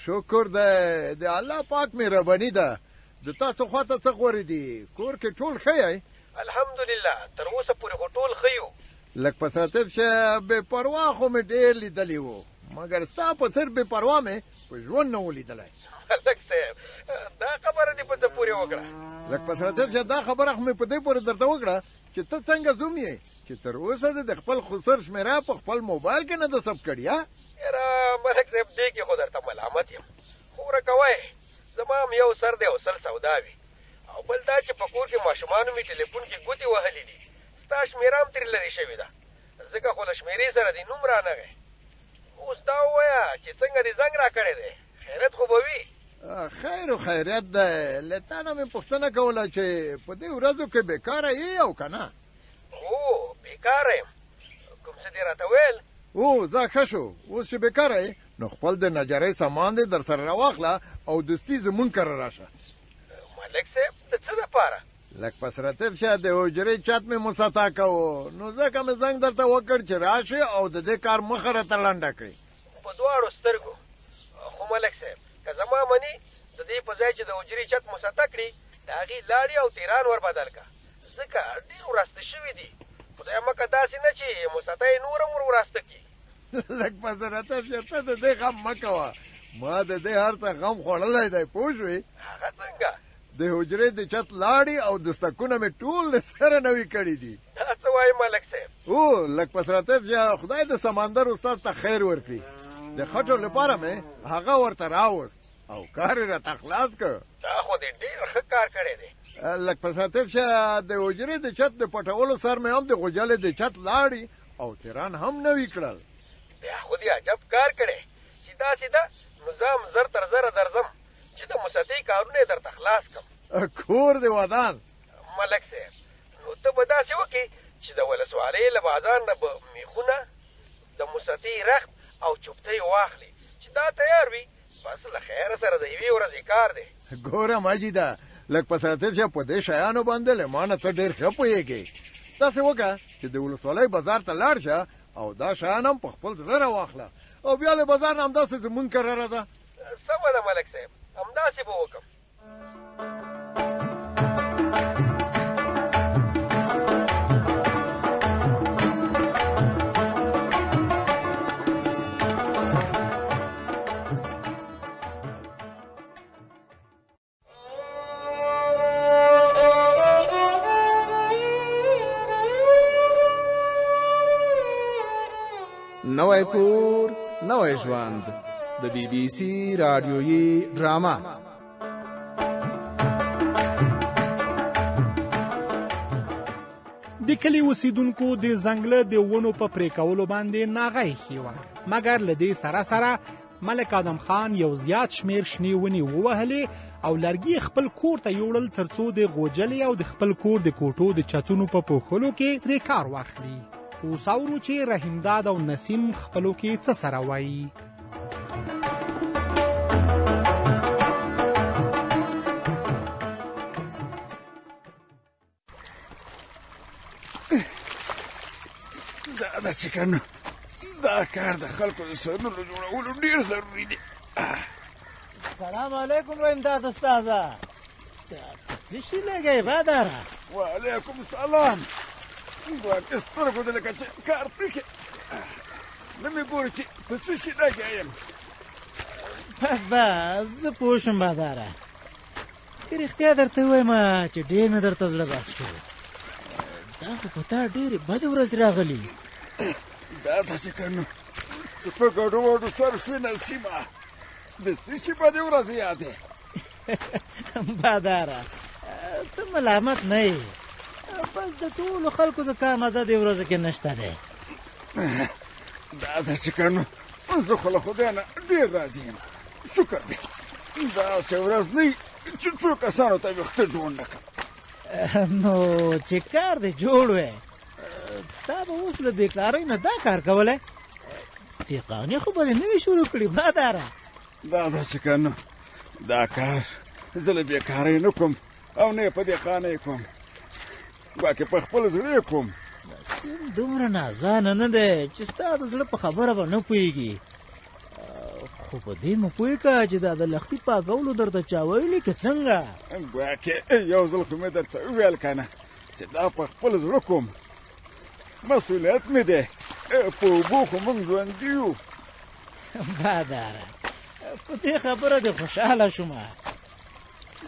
Speaker 4: شکر دی، د الله پاک مهرباني ده. د تاسو خواته څه غورې دي؟ کور کې ټول ښه یئ؟
Speaker 15: الحمدلله، تر اوسه پورې خو ټول ښه یو.
Speaker 4: لږ په سره تېر شه، بې پروا خو مې ډېر لیدلي وو، مګر ستا په څېر بې پروا مې په ژوند نه و لیدلی.
Speaker 15: ملک صاحب، دا خبره دې په څه پورې وکړه؟
Speaker 4: لږ په سره تېر شه، دا خبره خو مې په دې پورې درته وکړه چې ته څنګه زوم یې چې تر اوسه دې د خپل خسر شمېره په خپل موبایل کې نه ده ثبت کړې؟ ها
Speaker 15: یاره ملک صاحب، دې کې خو درته ملامت یم، خو ورکه وایې زما هم یو سر دی او سل سودا وي، او بل دا چې په کور کې ماشومانو مې ټلیفون کې ګوتې وهلې دي، ستا شمېره هم ترې لرې شوې ده، ځکه خو له شمېرې سره دې نوم رانغی. اوس دا ووایه چې څنګه دې زنګ راکړی دی، خیریت خو به وي؟
Speaker 4: خیر و خیریت دی. له تا نه مې پوښتنه کوله چې په دې ورځو کې بېکاره یې او که نه؟
Speaker 15: هو، بېکاره یم. کوم څه دې راته ویل؟
Speaker 4: هو، ځه ښه شو، اوس چې بېکاره یې نو خپل د نجارۍ سامان دې در سره راواخله او دستي زمونږ کره راشه.
Speaker 15: ملک صاحب، د څه دپاره؟
Speaker 4: لږ په سره تېر شه، د حجرې چت مې مسطح کوو، نو ځکه مې زنګ درته وکړ چې راشې او د دې کار مخه راته لنډه کړې.
Speaker 15: په دواړو سترګو. خو ملک صاحب، که زما منې، د دې په ځای چې د حجرې چت مسطح کړې، د هغې لاړې او تیران ور بدل که، ځکه ډېر وراسته شوي دي. خدای مه که داسې نه چې مسطح یې نور هم ور وراسته کړي.
Speaker 4: لږ په سره تېر شه، ته د دې غم مه کوه، ما د دې هر څه غم خوړلی دی، پوه شوې؟
Speaker 15: هغه څنګه؟
Speaker 4: د حجرې د چت لاړې او دستکونه مې ټول له سره نوي کړي دي.
Speaker 15: دا څه وایې ملک صاحب؟
Speaker 4: هو، لږ په سره تېر شه، خدای د سمندر استاد ته خیر ورکړي، د خټو لپاره مې هغه ورته راوست او کار یې راته خلاص کړ.
Speaker 15: دا خو دې ډېر ښه کار کړی دی.
Speaker 4: لږ په سره تېر شه، د حجرې د چت د پټولو سر مې هم د غوجلې د چت لاړې او تیران هم نوي کړل.
Speaker 15: بیا خو دې عجب کار کړی، چې داسې ده نو زه هم زر تر زره درځم چې د مسطحې کارونه یې درته خلاص کړم.
Speaker 4: کور دې ودان.
Speaker 15: ملک صاحب، نو ته به داسې وکړې چې د ولسوالۍ له بازار نه به میخونه، د مسطحې رخت او چوپتۍ واخلې، چې دا تیار وي بس له خیره سره د یوې ورځې کار دی.
Speaker 4: ګوره مجیده، لږ په سره تېر شه، په دې شیانو باندې له ما نه ته ډېر ښه پوهېږې. داسې وکړه چې د ولسوالۍ بازار ته لاړ شه او دا شیان هم په خپل زړه راواخله، او بیا له بازار نه همداسې زمونږ کره راځه.
Speaker 15: سمه ده ملک صاحب، همداسې به وکړم.
Speaker 1: نوی کور نوی ژوند، د بي بي سي راډیويي ډرامه.
Speaker 2: د کلي اوسیدونکو د ځنګله د ونو په پرې کولو باندې ناغه ایښې وه، مګر له دې سره سره ملک آدم خان یو زیات شمیر شنې ونې ووهلې او لرګي خپل کور ته یوړل ترڅو د غوجلې او د خپل کور د کوټو د چتونو په پوښلو کې ترې کار واخلي. اوس اورو چې رحیمداد او نسیم خپلو کې څه سره وایي.
Speaker 6: دا ده چې که نه دا کار د خلکو د سرونو جوړولو ډېر ضروري دی.
Speaker 13: سلام علیکم رحیمداد استاذه، څه شي لګوې باداره؟
Speaker 6: وعلیکم سلام. ګواکې سترګو دې لکه چې کار پرېښی، نه مې ګوري چې په څه شي لګیا یم.
Speaker 13: بس بس، زه پوه شوم باداره، که رښتیا درته ووایم چې ډېر مې درته زړه بد شو. دا خو په تا ډېرې بدې ورځې راغلي.
Speaker 6: دا داسې که نو چې په ګډو وډو سر شوې نسیمه، د څه شي بدې ورځې یادې؟
Speaker 13: باداره، ته ملامت نه یې، بس د ټولو خلکو د کار مزه دې ورځو کې نشته دی.
Speaker 6: دا داسې که نو زه خو له خدای نه ډېر راضي یم. شکر دی داسې ورځ نه چې څو کسانو ته ویښته جوړ نه کړم.
Speaker 13: نو چې کار دې جوړ وی، تا به اوس له بېکارۍ نه دا کار کولی؟ دهقاني خو به دې نه وي شروع کړي باداره.
Speaker 6: دا داسې که نه، دا کار زه له بېکارۍ نه کوم او نه یې په دهقانۍ کوم، ګواکې په خپل زړه یې کوم.
Speaker 13: نسیم دومره ناځوانه نه دی چې ستا د زړه په خبره به نه پوهېږي، خو په دې مو پوه کړه چې دا د لښتي پاکولو درته چا ویلي که څنګه؟
Speaker 6: ګواکې یو ځل خو مې درته وویل که نه چې دا په خپل زړه کوم، مسؤلیت مې دی، په اوبو خو موږ ژوندي یو.
Speaker 13: باداره په دې خبره دې خوشحاله شوم.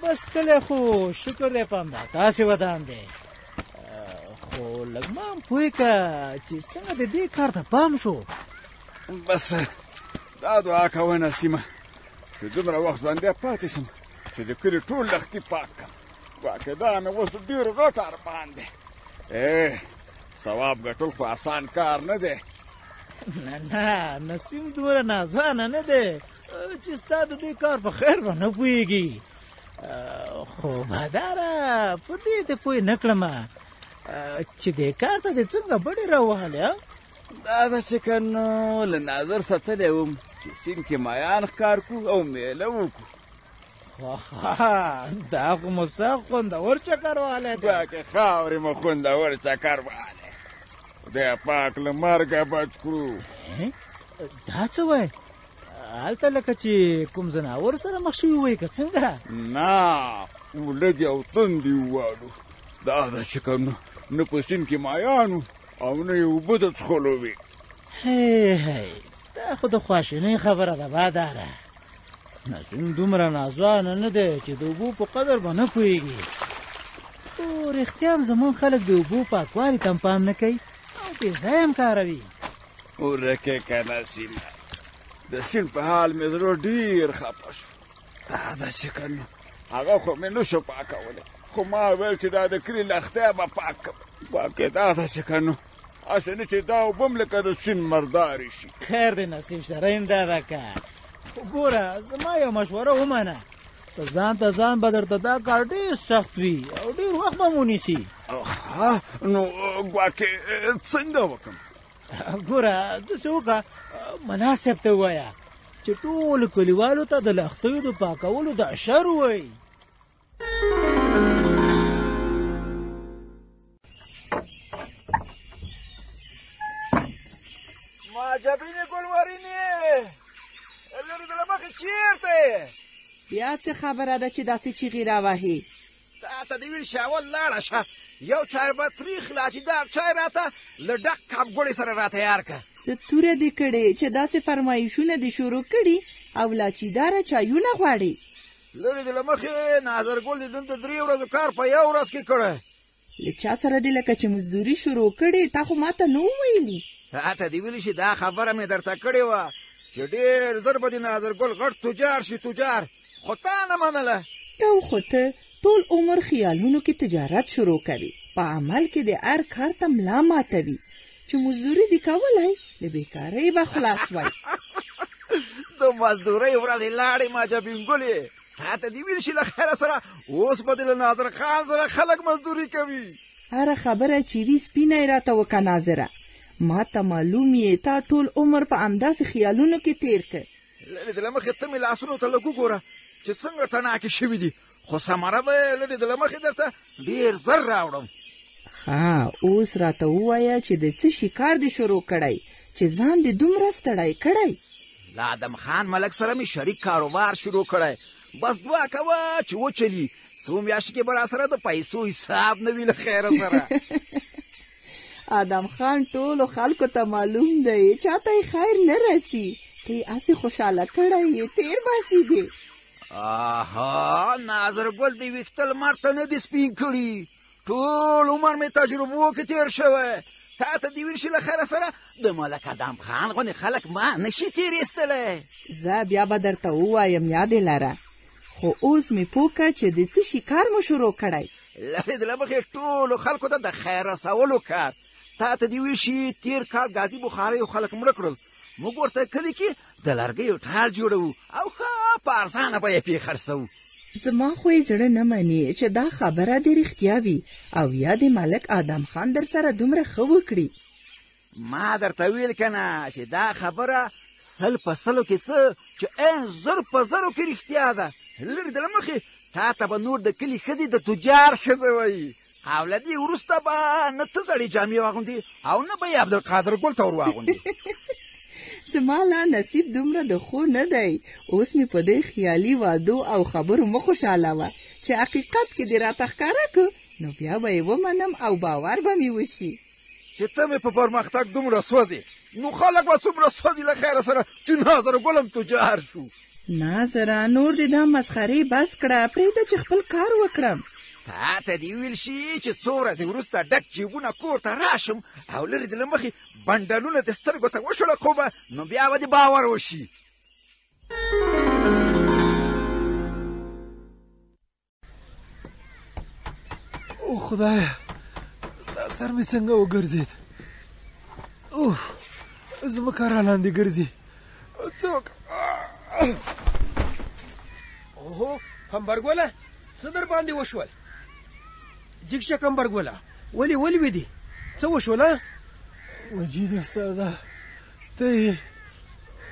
Speaker 13: بس کلی خو شکر دی په همدا تاسې ودان دی، خو لږ ما هم پوه کړه چې څنګه د دې کار ته پام شو.
Speaker 6: بس دا دعا کوه نسیمه چې دومره وخت ژوندی پاتې شم چې د کلي ټول لښتي پاک کړم. ګواکې دا مې اوس ډېر غټ ارمان دی. ثواب ګټل خو اسان کار نه دی.
Speaker 13: نه نه، نسیم دومره ناځوانه نه دی چې ستا د دې کار په خیر به نه پوهېږي. خو باداره په دې دې پوه نه کړم چې دې کار ته دې څنګه بډې راوهلې؟
Speaker 6: دا داسې که نو له ناظر ساتلی وم چې سیند کې مایان ښکار کړو او مېله وکړو.
Speaker 13: دا خو مو سخت خوندور چکر والی دی.
Speaker 6: ګواکې خاورې مو خوندور چکر والی. خدای پاک له مرګه بچ کړو.
Speaker 13: دا څه وایې؟ هلته لکه چې کوم ځناور سره مخ شوي وای که څنګه؟
Speaker 6: نه، ولږې او تندې ووالو. دا داسې که نه په سیند کې مایان وو او نه یې اوبه د څښلو وې.
Speaker 13: هی هی، دا خو د خواشینۍ خبره ده باداره. نسیم دومره ناځوانه نه دی چې د اوبو په قدر به نه پوهېږي. خو رښتیا هم زموږ خلک د اوبو پاکوالي ته هم پام نه کوي او بې ځایه هم کاروي.
Speaker 6: ورکه که نسیمه، د سیند په حال مې زړه ډېر خپه شو. دا داسې که نو هغه خو مې نه شو پاکولی، خو ما ویل چې دا د کلي لښتی به پاک کړم. ګواکې دا داسې که نو هسې نه چې دا اوبه هم لکه د سیند مردارې شي.
Speaker 13: خیر دی نصیب شه، رحم دا ده که خو ګوره زما یو مشوره ومنه، که ځان ته ځان به درته دا کار ډېر سخت وي او ډېر وخت به مو نیسي.
Speaker 6: نو ګواکې څنګه وکړم؟
Speaker 13: ګوره داسې وکړه، ملا صاحب ته ووایه چې ټولو کلیوالو ته د لښتیو د پاکولو د اشر ووایي.
Speaker 11: ماجبینې ګلورینې، لرې د له مخې چېرته یې؟
Speaker 9: بیا څه خبره ده چې داسې چیغې راوهې؟
Speaker 11: تا ته دې ویل چې اول لاړه شه یو چای به تریخ لاچیدار چای راته له ډک کابګوړې سره را تیار که.
Speaker 9: څه توره دې کړې چې داسې فرمایشونه دې شروع کړي او لاچیداره چایونه غواړې؟
Speaker 11: لرې دې له مخې ناظرګل دې دلته درې ورځو کار په یو ورځ کې کړی.
Speaker 9: له چا سره دې لکه چې مزدوري شروع کړې، تا خو ماته نه وو ویلي.
Speaker 11: تا ته دې ویلي چې دا خبره مې درته کړې وه چې ډېر زر به دې ناظرګل غټ تجار شي تجار، خو تا نه منله.
Speaker 9: یو خو ته ټول عمر خیالونو کې تجارت شروع کوې، په عمل کې دې هر کار ته ملا ماتوي، چې مزدوري دې کولای له بېکارۍ به خلاص وای.
Speaker 11: د مزدورۍ ورځې لاړې ماجبینګلې، تا ته دې ویل شي له خیره سره اوس به دې له ناظر خان سره خلک مزدوري کوي.
Speaker 9: هره خبره چې وي سپینه یې راته وکړه ناظره، ما ته معلوم یې تا ټول عمر په همداسې خیالونو کې تېر کړ.
Speaker 11: لرې د له مخې ته مې لاسونو ته لږ وګوره چې څنګه تڼاکې شوي دي، خو ثمره به یې لرې د له مخې درته ډېر زر راوړم.
Speaker 9: ښه اوس راته ووایه چې د څه شي کار دې شروع کړی چې ځان دې دومره ستړی کړی؟
Speaker 11: له ادم خان ملک سره مې شریک کاروبار شروع کړی، بس دعا کوه چې وچلي، څو میاشتې کې به راسره د پیسو حساب نه وي له خیره سره.
Speaker 9: ادم خان ټولو خلکو ته معلوم دی، چاته یې خیر نه رسي، ته یې هسې خوشحاله کړی یې، تېر باسي دې.
Speaker 11: آها ناظر ګل دې ویښته لمر ته نه دي سپین کړي، ټول عمر مې تجربو کې تېر شوی. تا ته دې ویل شي له خیره سره د ملک ادم خان غوندې خلک ما نه شي تېر ایستلی.
Speaker 9: زه بیا به درته ووایم، یاد یې لره، خو اوس مې پوه کړه چې د څه شي کار مو شروع کړی.
Speaker 11: لرې د له مخې ټولو خلکو ته د خیر رسولو کار. تا ته دې ویل شي تېر کال ګازي بخاریو خلک مړه کړل، موږ ورته کلي کې د لرګیو ټال جوړوو او ښه په ارزانه بیه پرې خرڅوو.
Speaker 9: زما خو یې زړه نه مني چې دا خبره دې رښتیا وي او یا دې ملک ادم خان درسره دومره ښه وکړي.
Speaker 11: ما درته ویل که نه چې دا خبره 100 په 100 کې څه چې ان 1000 په 1000 کې رښتیا ده. لرې د له مخې تا ته به نور د کلي ښځې د تجار ښځه وایي او له دې وروسته به نه ته زړې جامې واغوندې او نه به یې عبدالقادر ګل ته ور واغوندې.
Speaker 9: زما لا نصیب دومره د ښو نه دی، اوس مې په دې خیالي وعدو او خبرو مه خوشحالوه، چې حقیقت کې دې راته ښکاره که نو بیا به یې ومنم او باور به مې وشي.
Speaker 11: چې ته مې په پرمختګ دومره سوځې نو خلک به څومره سوځي له خیره سره چې ناظر ګل هم تجار شو.
Speaker 9: ناظره نور دې دا مسخرې بس کړه، پرېږده چې خپل کار وکړم.
Speaker 11: تا ته دې وویل شي چې څو ورځې وروسته ډک جیبونه کور ته راشم او لرې دې له مخې بنډلونه دې سترګو ته وشړقومه نو بیا به دې باور وشي.
Speaker 14: او خدایه دا سر مې څنګه وګرځېد؟ اوف ځمکه را لاندې ګرځي. څوک؟
Speaker 15: اوهو کمبرګوله څه در باندې وشول؟ جګ شه کمبرګوله، ولې ولوېدې؟ څه وشول؟
Speaker 14: مجید استاده ته یې؟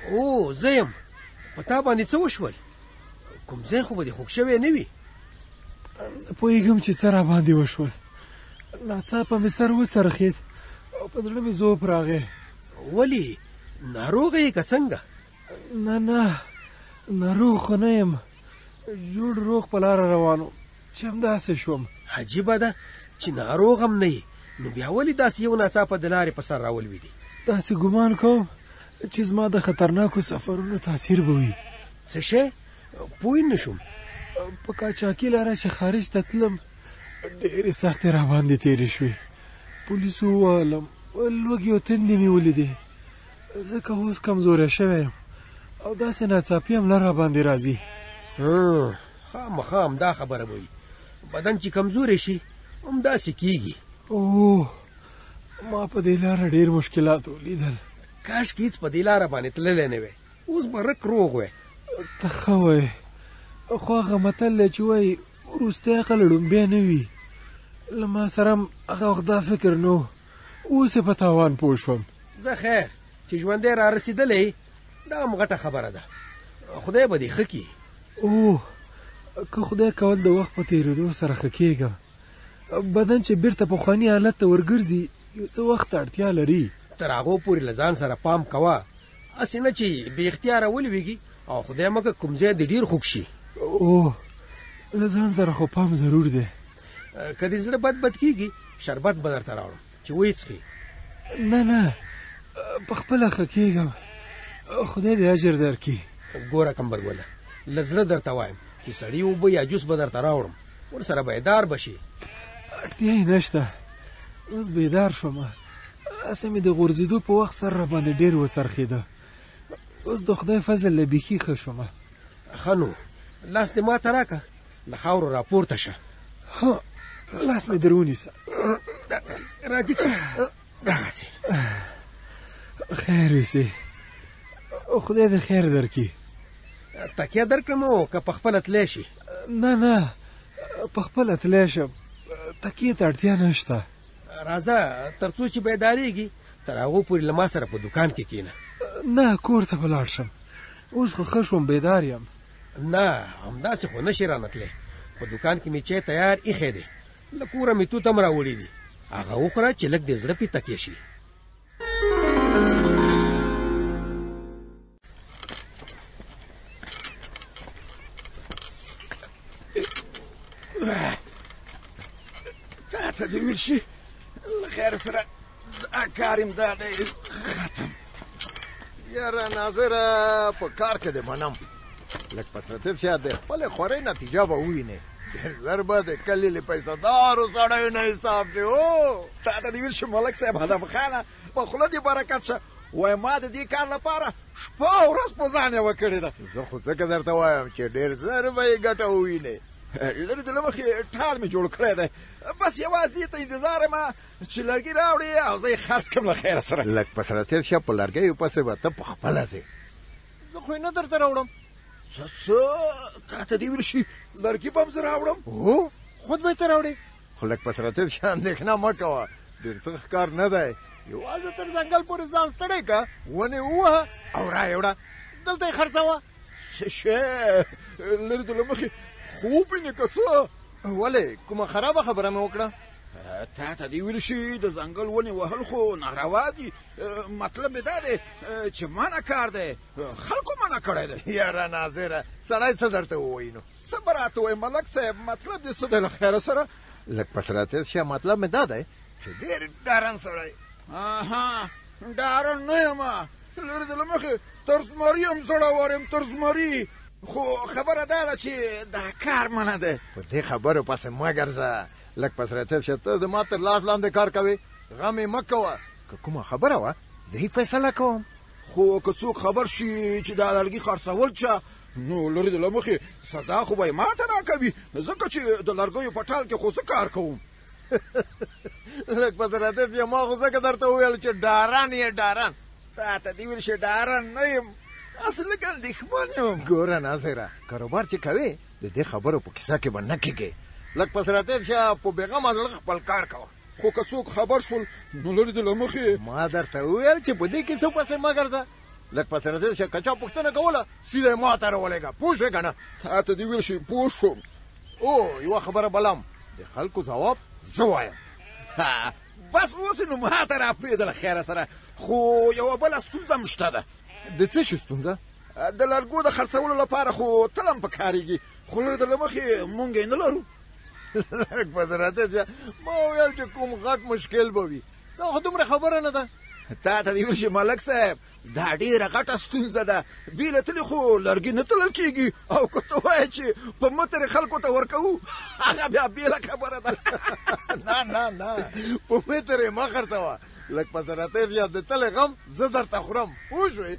Speaker 15: او زه یم. په تا باندې څه وشول؟ کوم ځای خو به دې خوږ شوی نه وي؟
Speaker 14: نه پوهېږم چې څه راباندې وشول. ناڅاپه مې سر وڅرخېد او په زړه مې ذوب راغی.
Speaker 15: ولې ناروغه یې که څنګه؟
Speaker 14: نه نه ناروغ خو نه یم، جوړ روغ په لاره روان وم چې همداسې شوم.
Speaker 15: عجیبه ده چې ناروغ هم نه یې، نو بیا ولې داسې یو ناڅاپه د لارې په سر راولوېدې؟
Speaker 14: داسې ګومان کوم چې زما د خطرناکو سفرونو تاثیر به وي.
Speaker 15: څه شی؟ پوه نه شوم.
Speaker 14: په قاچاقي لاره چې خارج ته تلم ډېرې سختې راباندې تېرې شوې. پولیسو ووهلم، لوږې او تندې مې ولیدې، ځکه اوس کمزوری شوی یم او داسې ناڅاپي حمله راباندې راځي.
Speaker 15: خامخا همدا خبره به وي، بدن چې کمزوری شي همداسې کېږي.
Speaker 14: اوه ما په دې لاره ډېر مشکلات ولیدل.
Speaker 15: کاشکې هېڅ په دې لاره باندې تللی نه وای، اوس به رک روغ وای.
Speaker 14: ته ښه وایې، خو هغه متل دی چې وایي وروستی عقل ړومبی نه وي. له ما سره هم هغه وخت دا فکر نه و، اوس یې په تاوان پوه شوم.
Speaker 15: ځه خیر چې ژوندی را رسېدلی دا هم غټه خبره ده، خدای به دې ښه کړي.
Speaker 14: اوه که خدای کول د وخت په تېرېدو سره ښه کېږم. بدن چې بیرته پخواني حالت ته ورګرځي یو څه وخت ته اړتیا لري.
Speaker 15: تر هغو پورې له ځان سره پام کوه، هسې نه چې بې اختیاره ولوېږي او خدای مه که کوم ځای دې ډېر خوږ شي.
Speaker 14: اوه له ځان سره خو پام ضرور دی.
Speaker 15: که دې زړه بد بد کېږي شربت به درته راوړم چې ویې څښې.
Speaker 14: نه نه په خپله ښه کېږم، خدای دې اجر درکړي.
Speaker 15: ګوره کمبرګله له زړه درته وایم چې سړې اوبه یا جوس به درته راوړم، ورسره بیدار به شې.
Speaker 14: اړتیا یې نشته، اوس بیدار شوم. هسې مې د غورځېدو په وخت سر راباندې ډېر وڅرخېده، اوس د خدای فضل له بیخي ښه شوم.
Speaker 15: ښه نو لاس دې ماته راکړه، له خاورو راپورته شه.
Speaker 14: ها لاس مې در ونیسه.
Speaker 15: راجګ شه دغسې.
Speaker 14: خیر اوسې، خدای دې خیر درکړي.
Speaker 15: تکیه درکړم او که په خپله تللی شي؟
Speaker 14: نه نه په خپله تللی شم، تکیې ته اړتیا نشته.
Speaker 15: راځه تر څو چې بیدارېږي تر هغو پورې له ما سره په دوکان کې کښېنه.
Speaker 14: نه کور ته به لاړ شم، اوس خو ښه شوم بیدار یم.
Speaker 15: نه همداسې خو نه شې رانه تللی، په دوکان کې مې چای تیار ایښی دی، له کوره مې توت هم راوړي دي، هغه وخوره چې لږ دې زړه پې تکیه شي.
Speaker 11: تا ته دې ویل شي له خیره سره دا کار هم دا دی ختم.
Speaker 4: یاره ناظره په کار کې دې منم، لږ په ترتیب شه، د خپلې خورۍ نتیجه به ووینې. ډېر زر به د کلي له پیسهدارو سړیو نه حساب شي. هو
Speaker 11: تا ته دې ویل شي ملک صاحب هدف خانه په خوله دې برکت شه، وایي ما د دې کار لپاره شپه او ورځ په ځان یوه کړې ده.
Speaker 4: زه خو ځکه درته وایم چې ډېر زر به یې ګټه ووینې.
Speaker 11: لرې د له مخې ټال مې جوړ کړی دی، بس یوازې دې ته انتظار یم چې لرګي راوړي او زه یې خرڅ کړم له خیره سره.
Speaker 4: لږ په سره تېر شه، په لرګیو پسې به ته په خپله ځې، زه خو یې نه درته راوړم.
Speaker 11: څه څه تا ته دې ویل شي لرګي به هم زه راوړم؟
Speaker 4: هو، خود به یې ته راوړې، خو لږ په سره تېر شه، اندېښنه مه کوه، ډېر سخت کار نه دی، یوازې تر ځنګل پورې ځان ستړی که، ونې ووهه او را یې وړه، دلته یې خرڅوه.
Speaker 11: څه شی؟ لرې د له مخې خوب وینې که څه؟
Speaker 4: ولې، کومه خرابه خبره مې وکړه؟
Speaker 11: تا ته دې ویل شي د ځنګل ونې وهل خو ناروا دي، مطلب مې دا دی چې منع کار دی، خلکو منع کړی دی.
Speaker 4: یاره ناظره، سړی څه درته ووایي نو؟
Speaker 11: څه به راته وایې ملک صاحب، مطلب دې څه دی له خیره سره؟
Speaker 4: لږ پس راتېر شه، مطلب مې دا دی چې ډېر ډارن سړی.
Speaker 11: آها، ډارن نه یم، لرې د له مخې تر زمري هم زړور یم، تر زمري. خو خبره دا ده چې دا کار منع دی.
Speaker 4: په دې خبرو پسې مه ګرځه، لږ پس راتېر شه، ته زما تر لاس لاندې کار کوې، غم یې مه کوه، که کومه خبره وه زه یې فیصله کوم.
Speaker 11: خو که څوک خبر شي چې دا لرګي خرڅول چا، نو لرې د له مخې سزا خو به یې ماته راکوي، ځکه چې د لرګیو په ټال کې خو زه کار کوم.
Speaker 4: لږ پس راتېر شه، ما خو ځکه درته وویل چې ډارن یې، ډارن.
Speaker 11: تا ته دې ویل شي ډارن نه یم، هسې لږ اندېښمن یم.
Speaker 4: ګوره ناظره، کاروبار چې کوې د دې خبرو په کیسه کې به نه کېږې، لږ پس راتېر شه، په بېغمه زړه خپل کار کوه.
Speaker 11: خو که څوک خبر شول نو لرې د له مخې.
Speaker 4: ما درته وویل چې په دې کیسو پسې مه ګرځه، لږ پس راتېر شه، که چا پوښتنه کوله سیده یې ما ته راولېږه، پوه شوې که نه؟
Speaker 11: تا ته دې ویل شي پوه شوم.
Speaker 4: او یوه خبره بله هم، د خلکو ځواب زه وایم.
Speaker 11: بس اوس نو ما ته راپرېږده له خیره سره. خو یوه بله ستونزه هم شته ده.
Speaker 4: د څه شي ستونزه؟
Speaker 11: د لرګو د خرڅولو لپاره خو تل هم پکارېږي، خو لرې د له مخې مونږ یې نه لرو.
Speaker 4: لږ پس راتېر شه، ما ویل چې کوم غټ مشکل به وي، دا خو دومره خبره نه ده.
Speaker 11: تا ته دې ویل شي ملک صاحب، دا ډېره غټه ستونزه ده، بې له تلې خو لرګي نه تلل کېږي، او که ته وایې چې په متر خلکو ته ورکوو، هغه بیا بېله خبره ده.
Speaker 4: نه نه نه، په متر یې مه خرڅوه، لږ پس راتېر شه، د تلې غم زه درته خورم، پوه شوې؟